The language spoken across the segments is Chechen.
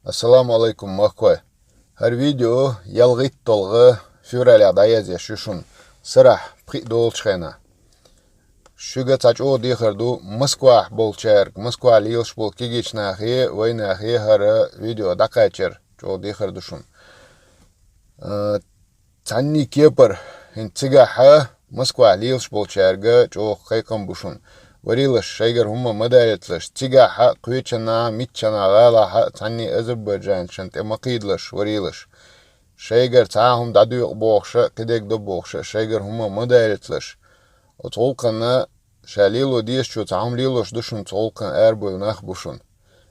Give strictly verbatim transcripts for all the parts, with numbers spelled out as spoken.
Ассаламу алайкум, махкой. ХӀара видео ялхитталгӀа феврале дӀаязъеш ю шуна, сарахь пхиъ долчу хенахь. Шуьга цхьа чӀогӀа дехар ду Москвахь болчаьрга, Москвахь лелаш болу кегийчу нахе, вайнахе хӀара видео дӀакхаьччара чӀогӀа дехар ду шуна. А, Цхьанний кепара, хӀинца цигахь а Москвахь лелаш болчаьрга чӀогӀа кхайкхам бу шуна. Варелаш, шайгара хӀумма ма далийталаш, цигахь а, кхечанхьа, миччанхьа гӀалахь а цхьанний азербайджанчан тӀе ма кхийдалаш, варелаш. Шайгара цхьа а хӀума дӀадоькъу бохуш а, кхидерг до бохуш а, шайгара хӀумма ма далийталаш. Оцу гӀуллакхана ша лело дезачо цхьа хӀума лелош ду шуна, цу гӀуллакхана арабевлла нах бу шуна.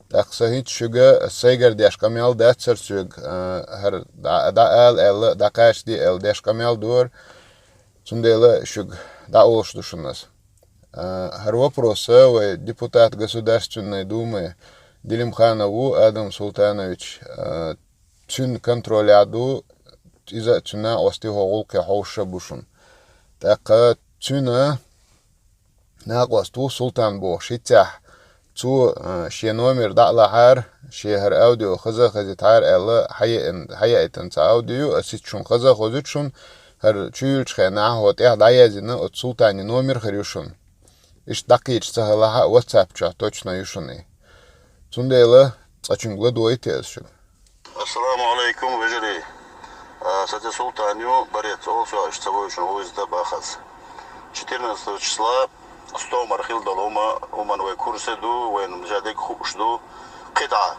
ТӀаккха сан хӀинца шуьга сайгара деш къамел дац хӀара соьга, а, хӀара дӀа-, дӀаала аьлла, дӀакхачаде аьлла деш къамел ду хӀара, цундела шуьга дӀаолуш ду шуна аса. А, хӀара вопрос а вай депутат Государственной Думы Делимханов ву Адам Султанович, а, цуьнан контролехь ду, иза а цуьнан накъостий хӀокху гӀуллакхе хьовсуш а бу шуна. ТӀаккха цуьнан накъост ву Султан бохуш, хӀинццехь цо, а, шен номер дӀа а лахьара, шен хӀара аудио хаза а хезийтахьара аьлла, хьаеана, хьаяийтина цхьа аудио ю, аса хӀинца шуна хаза а хозуьйту шуна, хӀара чуьйлачу хенахь хӀокху тӀехь дӀаяздина оцу Султанан номер хир ю шуна. Иштта дӀакхийча ца хилахь а, WhatsApp чохь точно ю шуна и. Цундела цкъачуьнга ладогӀийта аса шуьга. Ассаламу алайкум, вежарий. А, сан цӀе Султан ю, борец олу, со иштта ца вевзаш вуйза дан бахаза. Четырнадцатого числа стомара хилла долу хӀума, хӀуманна вай курсе ду, вайна жа дерг хууш ду. КхидӀа,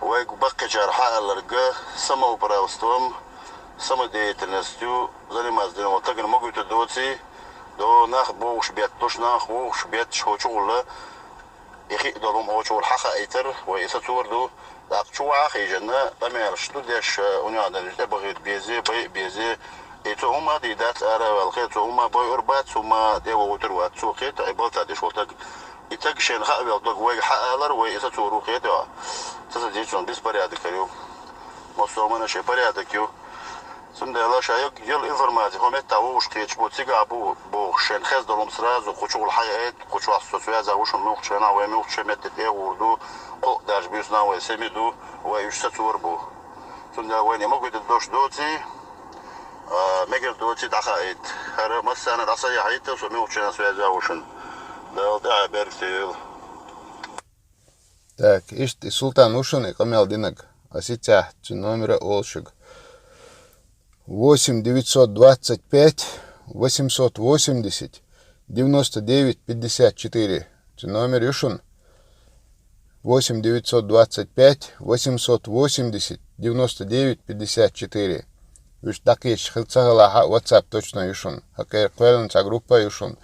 вайга баккхийчара хьаалларг самоуправством, самодеятельностью заниматься дина волу тагана ма гуьтур доций, до нах богӀуш бетталуш, нах вогӀуш бетташ хӀокху чухула и хиъ долу хӀума хӀокху чухула хьахаийтар, вай и сацор ду. ТӀаккха чу ваха а хиъна, къамелаш ду деш, унахана тӀебахийта безе, байа безе. И цу хӀума дийр дац ара а ваьлла, хе, цу хӀума бойур бац, хӀума тӀе а вогӀуьйтур вац, цо кхета, и балта деш волу таг. И таг шена хаа велла дог вайга хьаалар, вай и сацор ву, кхета. Ца ца дийцина беспорядок ю. Массо а хӀуманна шен порядок ю. Цундела ша йо-, йолу информаци хӀокху меттехь вовшах кхеташ бу, цигахь бу бохуш, шайна хезна долу хӀума сразу кху чухула хьаяийта, кху чохь со связехь ву шуна, муьлххачу хенахь вай муьлххачу меттехь тӀе а гӀур ду, кхоъ а даьржина буьйсанна вай семи ду, вай уьш сацор бу. Цундела вайна и ма гуьтур долуш доций, а, мегар доций дӀахаийта. ХӀара массарна дӀасаяхьийта, со муьлххачу хенахь связехь ву шуна. Дала тӀаьхье беркате йойла. Так, иштта и Султан ву шуна и къамел динарг. Аса хӀинццехь цуьнан номер а олу шуьга. Восемь девятьсот двадцать пять восемьсот восемьдесят девяносто девять пятьдесят четыре. Цуьнан номер ю шуна. Восемь девятьсот двадцать пять восемьсот восемьдесят девяносто девять пятьдесят четыре. Уьш дӀакхийча хила ца хилахь а, WhatsApp точно ю шуна. ХӀокхеран кхоьллина цхьа группа а ю шуна.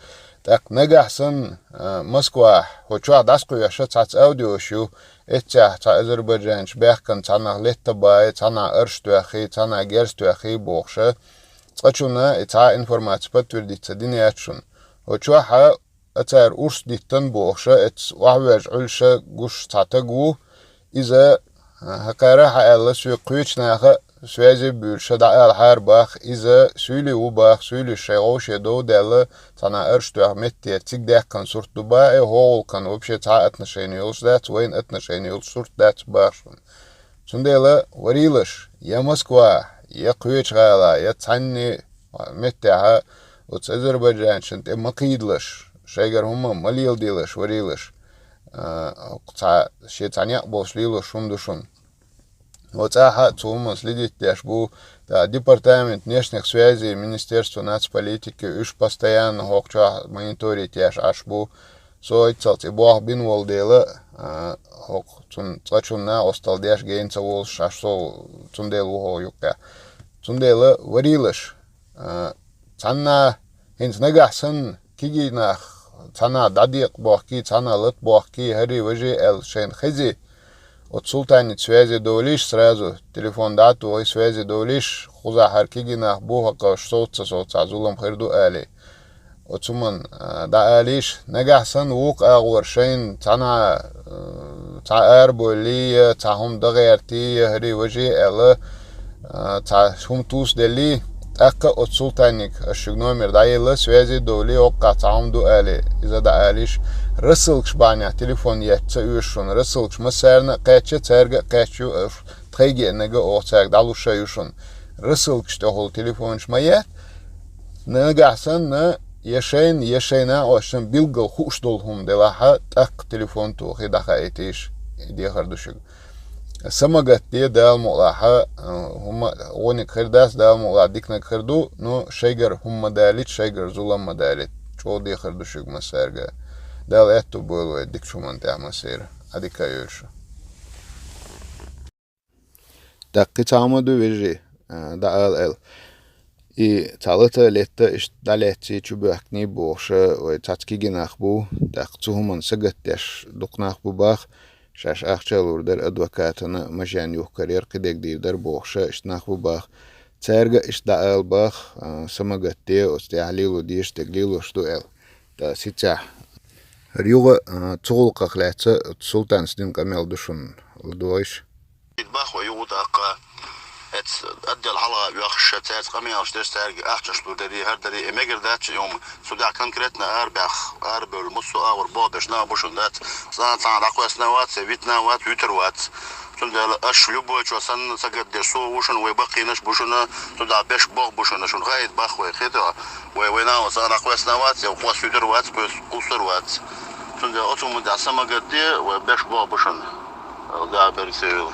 ТӀаккха нагахь санна, а, Москвахь, хӀокху чохь дӀасакхоьхьуш цхьацца аудиош ю, эццехь цхьа азербайджанчу баьхкина цхьаннах летта баьхкина, цхьаннах арш тоьхна, цхьаннах герз тоьхна бохуш, цкъачунна и цхьа информаци подтвердить ца дина яц шуна. ХӀокху чохь а цара урс диттина бохуш, эццахь охьавоьжна Ӏуьллуш гуш цхьа таг ву, иза, а, хӀокхара хьааьлла, соьга кхечу наха связи буьйлуш дӀаалахьара боху, иза суьйлий ву боху, суьйлий шайн гӀовше дов а даьлла, цхьаннах арш тоьхна меттера цига даьккхина сурт ду боху, и хӀокху гӀуллакхана вообще цхьа а отношение йолуш дац, вайна отношение йолуш сурт дац боху шуна. Цундела, варийлаш, я Москва, я кхечу гӀала, я цхьанне меттехь а оцу азербайджанчунна тӀе ма кхийдалаш, шайгара хӀумма ма леладелаш, варийлаш. А, хӀокху цхьа, шен цхьа некъ болуш лелош хӀума ду шуна. Оцу ахьа а цу хӀуманна следить деш бу, тӀаккха департамент внешних связей, Министерство нацполитики, уьш постоянно хӀокху чохь мониторить еш Ӏаш бу. Со хӀинццалц и болх бина волу дела, а, хӀокху цунна цкъачунна накъосталла деш гена ца волуш Ӏаш со, цундела ву хӀокху юккъехь. Цундела, варийлаш, а, цхьанна хӀинца нагахь санна, кегий нах, цхьанна дӀадекъа бохкий, цхьанна лата бохкий, хӀарий-важий аьлла шайна хези, оцу Султанца связи довлийша сразу, телефон дӀа а тухий, связи довлийша, кхузахь хӀара кегий нах бу, хӀокхо аш совца ца совцахь зулам хир ду алий. Оцу хӀуманна, а, дӀаалийша, нагахь санна вукху агӀор шайна цхьанна, а, цхьа арабовлий, я цхьа хӀума дан гӀертий, я хӀарий-важий аьлла, а, цхьа хӀума тосаделлий, тӀаккха а оцу Султанниг аш шуьга номер дӀаелла, связи довлий, хӀокхахь цхьа хӀума ду алий, иза дӀаалийша. Рассылкаш бахьанехь телефон етта ца оьшу шуна. Рассылкаш массарна а кхаьчна, цаьрга а кхаьчна ю аша. Тхайгеаннага оха цаьрга дӀалуш а ю шуна. Рассылкаш тӀехула телефонаш ма етта. Нагахь санна, я шайна, я шайн накъосташна билггал хууш долу хӀума делахь, тӀаккха телефон тохий дӀахаийтийша, дехар ду шуьга. Са ма гатде, Дала мукъалахь, хӀума гӀониг хир дац, Дала мукъалахь диканиг хир ду, ну, шайгара хӀума ма далийта, шайгара зулам ма далийта. ЧӀогӀа дехар ду шуьга массаьрга. Дала аьтту бойла вай дикачу хӀуманна тӀехь массеран. Ӏадика а йойла шу. ТӀаккха кхин цхьа хӀума ду, вежарий, а, дӀаала аьлла. И цхьа лата, летта иштта дӀалаьцций, чубоьхкиний бохуш, вай цхьацца кегий нах бу, тӀаккха цу хӀуманна сагатдеш дукха нах бу баха, шаьш ахча лур дара адвокатана, машен юхкарера, кхидерг дийр дара бохуш, иштта нах бу баха. Цаьрга а иштта дӀаала баха, а, са ма гатде, оцу тӀехь лело дезаш дерг лелош ду аьлла. Ткъа сицехь. ХӀара юха, а, цу гӀуллакхах лаьцна Султанас дина къамел ду шуна, ладогӀийша. Бах вай юха тӀаккха. Эцу отдел хьалха оьхуш, цаьрца къамелаш деш, цаьрга ахчаш лур дарий, хӀара дарий, и мегар дац шуна и хӀума. Цу тӀехь конкретно арабаьхна, арабевлла, массо а агӀор болх беш нах бу шуна, дац. Цкъа а цхьанна дӀакхоьссина вац, я витина вац, вуьтур вац. Цундела аша любойчо санна сагатдеш, со ву шуна, вай баккхийнаш бу шуна, цу тӀехь беш болх бу шуна, шуна хаийта бах вай, хетий? Вай, вай нахана цкъа а дӀакхоьссина вац, я кхосса вуьтур вац, кхосса кхуссур вац. Цундела оцу хӀуманна тӀехь са ма гатде, вай беш болх бу шуна. Дала беркате йойла.